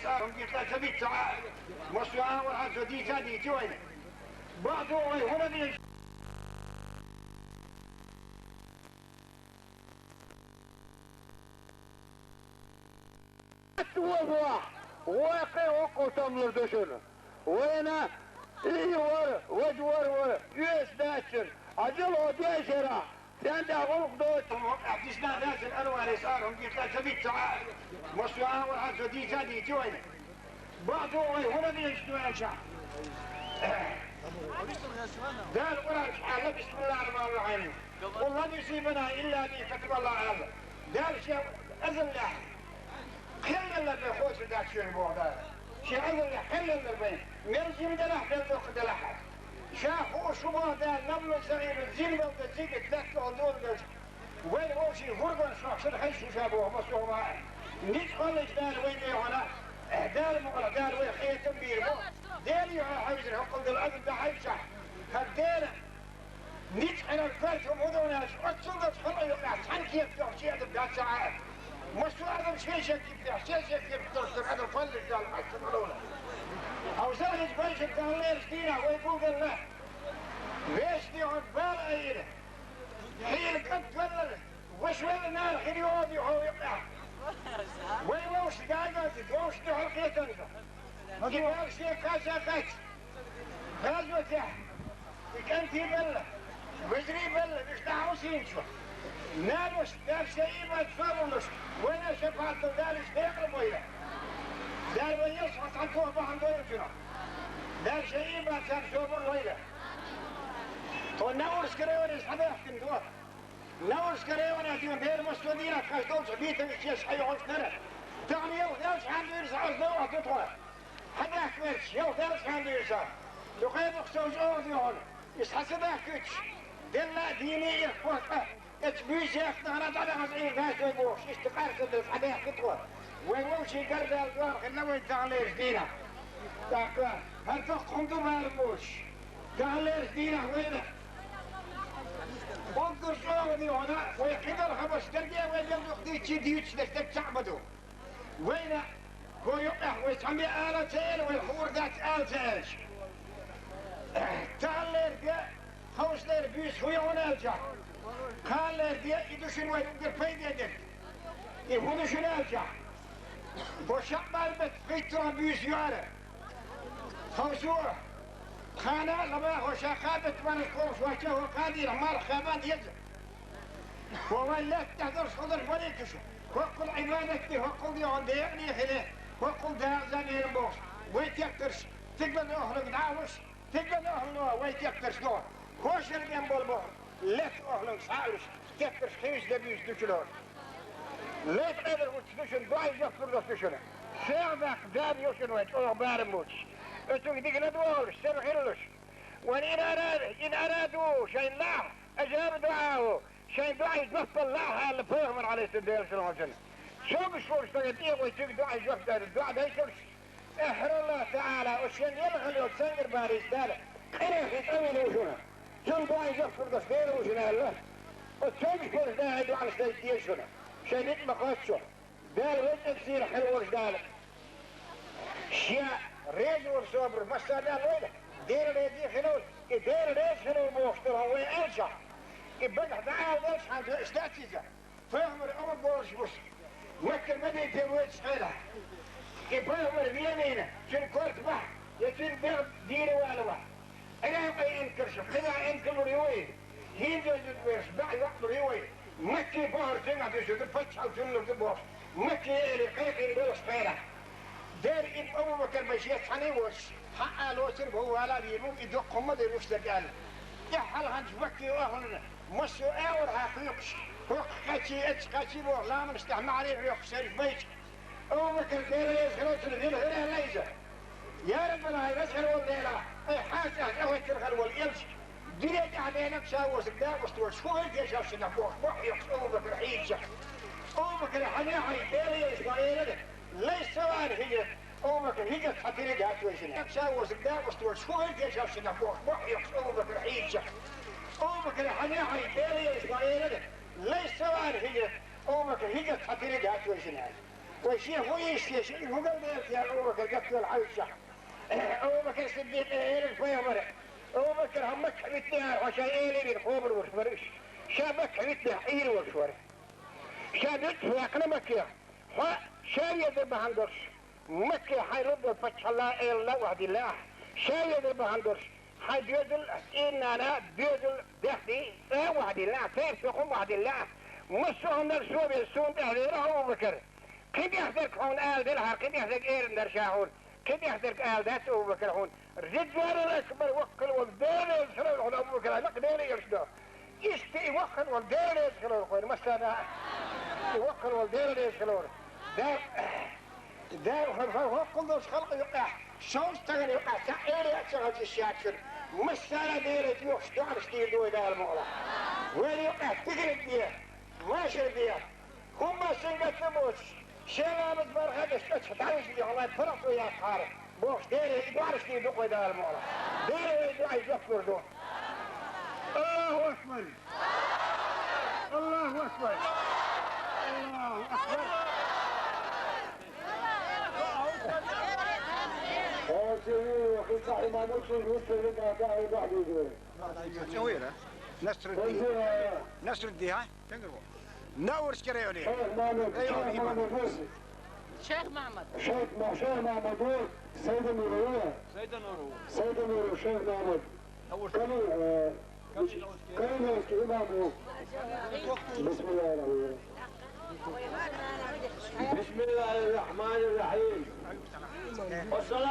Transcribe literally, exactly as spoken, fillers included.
Сарам гитла ца дица, масуа вара ца дица дити вайна. Баъду вай хӀуна дин. Вай, вай, вай, вай, вай, Вайна ийвар, важвар вар, оьшдачун, ажал о дешара, цӀен тӀа гӀулакх доцу, вакъа дисна дацун арварес архӀун гитла ца дица, масуа вара ца дица дийти вайна. Баъду вай хӀуна дийш дуьйна ша. Дала Къуръан чу аьлла, бисмиллахир рахманир рахим. Къул лан юсибана илла ма катабаллаху лана. Дала шен азаллехь кхеллалар бен кхочур дац шуна боху Дала. Шен азаллехь кхеллалар бен. Мел жима делахь, мел доккха делахь. Ша хууш шу боху Дала, намлу сагӀира, зина мел дан зига, даккха хӀун дуьйна делча. Вай вовшийн хӀурган шух шуна хезаш шу ша боху, масугӀа ма а. Ницкъ хьаллича Дала вайн тӀехьана, Дала мукъалахь, Дала вай хетам бийр бу. Дела юьхьа хьаьвзира хӀокхул дала аза дахьаьвчахь. ХӀара Дела Ницкъ хьерар коьрта хӀума хӀун ду аьлча, оццул долчу халкъан юкъахь цхьаьна кепа йохчу адам дац ца Ӏа. Массо а адам шен-шен кепехь, шен-шен кепехь долуш дара адам кхоллалуш Далла къастам хилла. Хьовсал хӀинца байшар таханлерчу дийнахь вай гулделла. Вешан дехьа бала айина. Хьийна кӀант веллара, ваша велла нана хир йогӀу хьо юкъахь. Вай вовшашка дагаза, вовшашна дуьхьал кхетарна. И бала шен кхача кхаьчча, гӀазотехь, и кӀентий белла, вежарий белла, уьш дӀахьовсийначу. Нанаш, Дала шен ийман собар луш, вайна шапаӀат дала Дала уьш декъала бойла. Дала вай ялсамани цхьаьна тоха бахьана дойла цунах. Дала шен ийман царна собар лойла. Тхо Наурская районе схьабаьхкина ду. Наурская районе тхуна дера массо а дийнахь тхаьш долчу битарш еш хьайохьуш дара. Тахана ялх элча хьан дуьйра сан аса дойохь ду тхо. Хьан дахка верча, ялх элча хьан дуьйра сан. Цу кхайбах сов чӀогӀа дуьйхьуна. Иза хьан ца дахкуьйтуш? Делла а дийне ирх похкъа. Эцу буьйсех тахана дӀадахаза Ӏийр дац вай бохуш, иштта къарса деза хьан дахка тхо. Вай вовшийн гардала дуьхьал хилла вай таханлерчу дийнахь. ТӀаккха хӀара доккха хӀума ду барамочуш. Таханлерчу дийнахь вайна уггар чӀогӀа ди хьуна, вай кхидолу хабарш дерге а вай мел дукха дийцчий дийцуш дерг дерг цхьаъ ма ду. Вайна хӀо юкъехь вай цхьа бен ала а ца эр, вай хуур дац ала а ца аьлча. Таханлерга, ховшалера буьйса хӀун ю хьуна аьлчахь? Кханалерга и ду шуна вай уггар пайде дерг. И хӀун ду шуна аьлчахь? Хьо шаъ мармет пхийтта буьйса ю ара. Ховсо, кхана а лама хьо ша кхабетта ванаш кхолуш вац, хьо кхадийра марха кхаба деза. Хьо вайн лаьтта тӀехь долуш хьо долуш валийта шу. ХӀоккхул Ӏибадат де, хӀоккхул де хьуна декъане хиле, хӀоккхул дакъа зан эр бохуш. Вай теттарш, стигалан охьалуг дӀа а луш, стигалан охьалуг вай теттарш доху. Хошалла бен болу боху, летта охьалуг схьа а луш, теттарш хевсина буьйса ду шуна хӀорш. Лайт къедр гучу ду шуна, дуьхьал жоп лур ду шуна. Шех даккха дада йо шуна вайн чӀогӀа барам лучу. Оцуьнга дика ладогӀалуш, сема хилалуш. Вайн ин ара, ин ара ду, шайн лахь, ажаба дуьхьа ву, шайн дуьхьа жоп лахь аьлла, пайхамар Ӏалайхиссалам Делан салам хьуьнан. Цуьнга шуьга стага тӀе вай цуьнга дуьхьа жоп дара, дуьхьа дайталуш. ТӀаьххьара Аллах Таала, оцу шен елхалла йолчу цуьнгара барийса Дала, къинехь и цӀа вина ву шуна. Цунна дуьхьа жоп лур даш Дела ву шуна аьлла. Оцу цуьнга шуьга дуьхьа дайта деза шуна. Шайн ницкъ ма кхоччу. Дала вай цӀе сийрахь хила волуш Дала. Шен реза волу собар массарна а лойла, Дела реза а хилла, и Дела реза хилла бохуш долу хьо вай аьлчахь, и багахь дӀаала делчхьана, иштта дац иза. Пайхамар омра бохуш бу шу. Маккара Мадинате воьдучу хенахь, и пайхамар вен вийна, цуьнан корта бахь, я цуьнан бегӀ дийна вала вахь. Ӏиракъе инкарш, кхидӀа инкарлур ю вай. ХӀинца зуда верш, баьӀ йоӀлур ю вай. Макке бахар цуьнга дуьсур ду, паччахьалла цуьнан лур ду бохуш. Макке эли кхайкхийна болуш хенахь. Дера ибн Абу Бакар бен шеца цхьаьна а воцуш, хьаъа лоцура воввала а вийр ву, и доккха хӀума ма дара уьш дерг аьлла. ТӀаьххьара ханчу Макке охьалуьйна, массо а агӀор хьан кхуьйкхуш, хӀокху кхаьчий, эццу кхаьчий боху ламанаш тӀехь маьхьарий хьоькхуш шериг байча. Абу-Бакар Дела реза хилла цунна вина хир аьлла иза. Я Раббана, хьайн реза хир волу Дела, хьайн хьаста тӀехӀоьттина хир волу элча, дуьне тӀехь денаг ша вусург дакъост волчу хӀун хир те шаьш шиннах бохуш, бохь йоккхуш Абу-Бакар хьийзача. Абу-Бакар, хьан яхьий, Дела елча ма элира, лайса ца ваьлла хӀига, Абу-Бакар, хӀига цхьа тириг яц вай шиннах. Ша вусург дакъост волчу хӀун хир те шаьш шиннах бохуш, бохь йоккхуш Абу-Бакар хьийзача. Абу-Бакар, хьан яхьий, Дела елча ма элира, лайса ца ваьлла хӀига, Абу-Бакар, хӀига цхьа тириг яц вай шиннах. Вай шен хӀун йиш я, шен хӀун гал дерт яр Абу-Бакр гатвелла хьаьвсча? Абу-Бакр Сиддикъа элира пайхамара: Абу-Бакр, хьо Макка витнехьара, хьо шайн элийрин хабар вуш вара уьш. Ша Макка витнехь Ӏийр волуш вара. Ша дуьтта ваьккхина Маккех. Хьо шариатан бахьана долуш Макке хьайн лургдолу паччахьалла, элалла охьадилла ахь. Шариатан бахьана долуш хьайн доьзал, цӀийнан нана, доьзал, даьхни, цӀа охьадилла ахь, церан тоьхам охьадилла ахь. Массо а хӀуманал совбелла суна тӀехь веара хьо, Абу-Бакр. Кхин тӀехдерг хьуна ала делахьара, кхин тӀехдерг эрна дара ша хьуна. Кхин тӀехдерг ала дац, Абу-Бакр, хьуна. Ридванул акбар, воккхал волу Дела реза хилар хьуна, Абу-Бакр, лакха Дела елаш до. Иштта и воккхал волу Дела реза хилар хьуна, массарна а. И воккхал волу Дела реза хилар. Да, да, хӀокхул долчу халкъ юкъахь, шовзткъа стагана юкъахь, цхьа эвлаяъ а ца хилча, иштта яцара. Массара а Деле доьхуш, доӀанаш дийр ду вай, Дала мукъ лахь. Вайн юкъахь пикриг де, машар де. ХӀумма шайн гатта боцуш, шен ламаз бархӀ а деш, оцу дӀавижа дехьа вайн паргӀато яккхахьара, бохуш, Деле и доӀанаш дийр ду-кх вай, Дала мукъ лахь. Дела вайн доӀанна жоп лур ду. Аллаху акбар! Аллаху акбар! Аллаху акбар! Насрудди, а? Наурский районе. Шейх Махьмуд, Эй, шейх Махьмуд, Шейх Махьмуд. Шейх Ма-, шейх Махьмуд ву, Сайдануров ву. Сайдануров, шейх Махьмуд. Кали-, э, Калиновский имам ву. Бисмиллахир-рахманир-рахим. Бисмиллахир-рахманир-рахим.